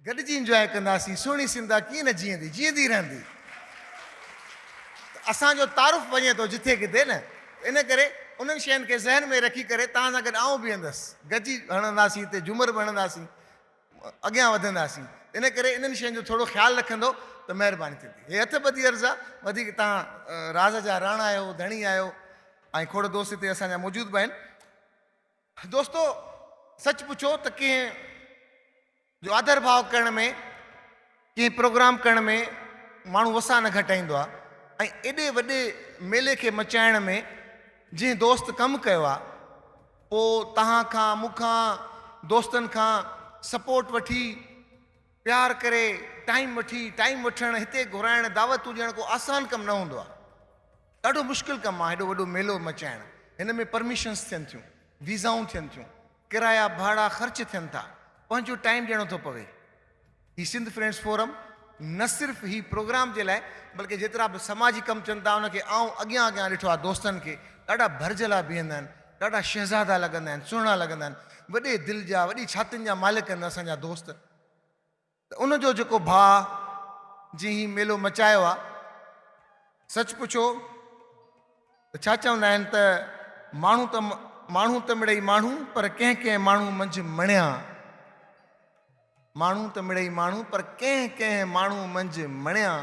گڏجي انجواء ڪنداسين، سهڻي سنڌ آ ڪيئن نه جيئندي، جيئندي رهندي. ته اسان جو تعارف وڃي ٿو جٿي ڪٿي نه، ته ان ڪري انهن شين کي ذهن ۾ رکي ڪري توهان سان گڏ آئون بيهندس، گڏجي هڻنداسين هتي جهومر به هڻنداسين، اڳيان وڌنداسين، ان ڪري انهن شين جو ٿورو خيال رکندو ته مهرباني ٿيندي. هي هٿ ٻڌي عرض آ، وڌيڪ توهان راز جا راڻا آهيو، ڌڻي آهيو ۽ کوڙ دوست هتي اسان جا موجود به آهن. دوستو سچ پڇو ته ڪنهن جو آڌر ڀاء ڪرڻ ۾ ڪنهن پروگرام ڪرڻ ۾ ماڻهو وسان نه گهٽائيندو آهي ۽ ايڏي وڏي ميلي کي مچائڻ ۾ جنهن دوست ڪم ڪيو آهي پوء توهان کان مون کان دوستن کان سپورٽ وٺي پيار ڪري ٽائيم وٺي ٽائيم وٺڻ هتي گهرائڻ دعوتون ڏيڻ ڪو آسان ڪم نه هوندو آهي ڏاڍو مشڪل ڪم آهي هيڏو وڏو ميلو مچائڻ. هن ۾ پرميشنس ٿين ٿيون، ويزائون ٿين ٿيون، ڪرايا ڀاڙا خرچ ٿين ٿا، پنهنجو ٽائيم ڏيڻو ٿو پوي. هي سنڌ فرينڊس فورم نه صرف هي پروگرام جي لاء بلڪه جيترا به سماجي ڪم ٿين ٿا ان کي آئون اڳيان اڳيان ڏٺو آهي دوستن کي ڏاڍا ڀرجهلا بيهندا آهن، ڏاڍا شهزادا لڳندا آهن، سهڻا لڳندا آهن، وڏي دل جا وڏي ڇاتين جا مالڪ آهن اسان جا دوست. ته ان جو جيڪو ڀاء جنهن هي ميلو مچايو آ، سچ پڇو ته ڇا چوندا آهن ته ماڻهو ته ماڻهو ته مڙئي ماڻهو پر ڪنهن ڪنهن ماڻهو منجهه مڻيا. ماڻهو ته مڙئي ماڻهو پر ڪنهن ڪنهن ماڻهو منجهه مڻيا.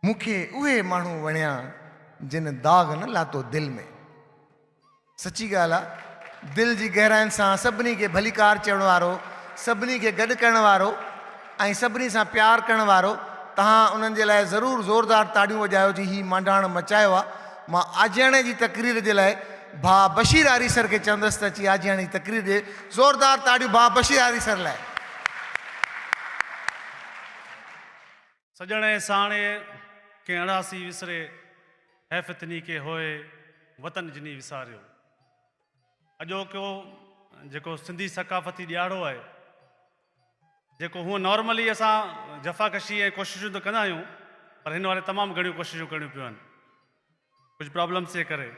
مون کي اهي ماڻهو وڻيا جن داغ نه لاتو دل ۾. سچي ڳالهه آ دل جي گهراين سان سڀني کي ڀليڪار چوڻ وارو، سڀني کي گڏ ڪرڻ وارو ۽ سڀني سان پيار ڪرڻ وارو توهان انهن جي لاء ضرور زوردار تاڙيون وڄايو جي هي مانڊاڻ مچايو آ. مان آجياڻي جي تقرير جي لاء ڀاء بشير آريسر کي چوندس ته اچي آجياڻي جي تقرير ڏي. زوردار تاڙيون ڀاء بشير آريسر لاء. سڄڻ ۽ ساڻي ڪنهن اڙاسي وسري، حيف تني کي هوء وطن جني وساريو. اڄوڪو جيڪو سنڌي ثقافتي ڏيهاڙو آهي، جيڪو هونء نارملي اسان جفاڪشي ۽ ڪوششون ته ڪندا آهيون پر هن واري تمام گهڻيون ڪوششون ڪرڻيون پيون آهن ڪجهه پرابلمس جي ڪري.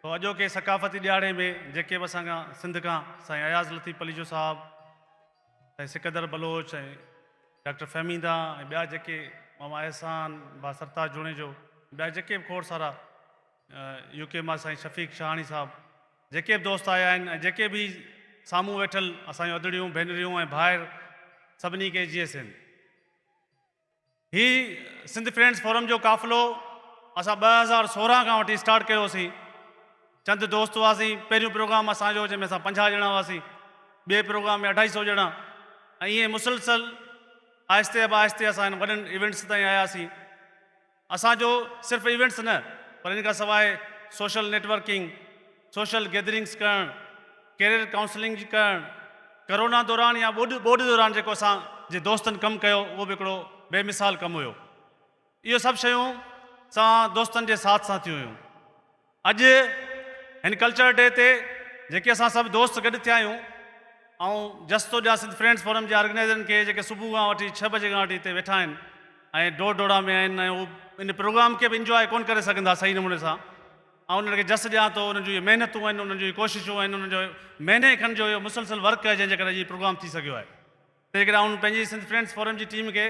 سو اڄوڪي ثقافتي ڏيهاڙي ۾ جيڪي به اسان کان سنڌ کان سائين اياز لطيف پليجو صاحب، سائين سڪندر بلوچ ۽ ڊاڪٽر فهميده ۽ ٻيا جيڪي ماما احسان، ڀاء سرتاج جوڻيجو، ٻيا جيڪي به کوڙ سارا يو ڪي مان سائين شفيق شاهاڻي صاحب جيڪي به دوست آيا آهن ۽ جيڪي به سامهون ويٺل اسان جون ادڙيون، ڀينريون ۽ ڀائر سڀني کي جيئي سنڌ. هي سنڌ فرينڊس فورم جو قافلو اسان 2016 کان وٺي اسٽارٽ ڪيوسين. چند دوست هئاسين، پهريون پروگرام اسان جو جنهن ۾ اسان 50 ڄڻا هئاسين، ٻئي پروگرام ۾ اڍائي سئو ڄڻا ۽ ائين مسلسل آهستي به آهستي اسان هن وڏن ايونٽس تائين آياسين. اسان جو صرف ايونٽس نه پر ان کان سواء سوشل نيٽورڪنگ، سوشل گيدرنگس ڪرڻ، ڪيريئر ڪائونسلنگ جي ڪرڻ، ڪرونا دوران يا ٻوڏ ٻوڏ دوران جيڪو اسان جي دوستن ڪم ڪيو اهو به هڪڙو بي مثال ڪم هيو. اهو سڀ شيون سان دوستن جي ساٿ سان ٿيون هيون. اڄ هن ڪلچر ڊي تي جيڪي اسان سڀ دوست گڏ ٿيا آهيون آئون جس ٿو ڏيان سنڌ فرينڊس فورم جي آرگنائيزرن کي جيڪي صبح کان وٺي ڇهه بجي کان وٺي هتي ويٺا آهن ۽ ڊوڙ ڊوڙا ۾ آهن ۽ هو ان پروگرام کي به انجواء ڪونه ڪري سگهندا صحيح نموني سان آئون انهن کي جس ڏيان ٿو انهن جون اهي محنتون آهن انهن جون اهي ڪوششون آهن انهن جو مهيني کن جو اهو مسلسل ورڪ آهي جنهن جي ڪري اڄ هي پروگرام ٿي سگهيو آهي. تنهن ڪري آئون پنهنجي سنڌ فرينڊس فورم جي ٽيم کي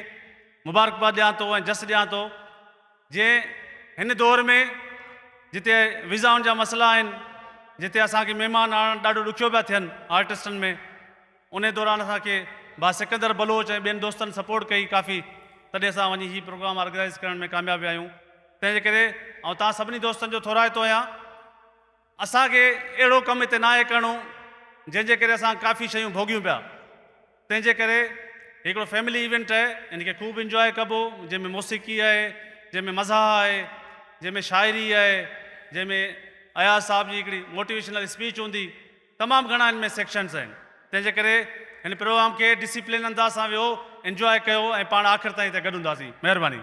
مبارڪباد ڏيان ٿو ۽ جس ڏيان ٿو جنهن هن دور ۾ جتي ويزائن جا مسئلا آهن جتي اسان کي مهمان آڻڻ ڏاڍو ڏکيو پيا ٿين آرٽسٽن ۾ انهي دوران اسان کي ڀاء سڪندر بلوچ ۽ ٻين دوستن سپورٽ ڪئي ڪافي تڏهن اسان وڃي هي پروگرام آرگنائيز ڪرڻ ۾ ڪامياب ويا آهيون تنهن جي ڪري آئون توهان سڀني دوستن جو ٿورائتو آهيان. اسان کي اهڙو ڪم هتي ناهي ڪرڻو جنهن جي ڪري اسان ڪافي شيون ڀوڳيون پيا تنهن جي ڪري هي هڪڙو فيملي ايونٽ آهي ان کي خوب انجواء ڪبو جنهن ۾ موسيقي آهي جنهن ۾ مزاح آهي جنهن ۾ شاعري آهي جنهن ۾ اياز صاحب جي هڪڙي موٽيويشنل اسپيچ هوندي تمام گهڻا ان ۾ سيڪشنز آهن تنهن جي ڪري هن پروگرام کي ڊسيپلين انداز سان ويهو انجواء ڪيو ۽ پاڻ آخر تائين هتي گڏ هونداسين مهرباني.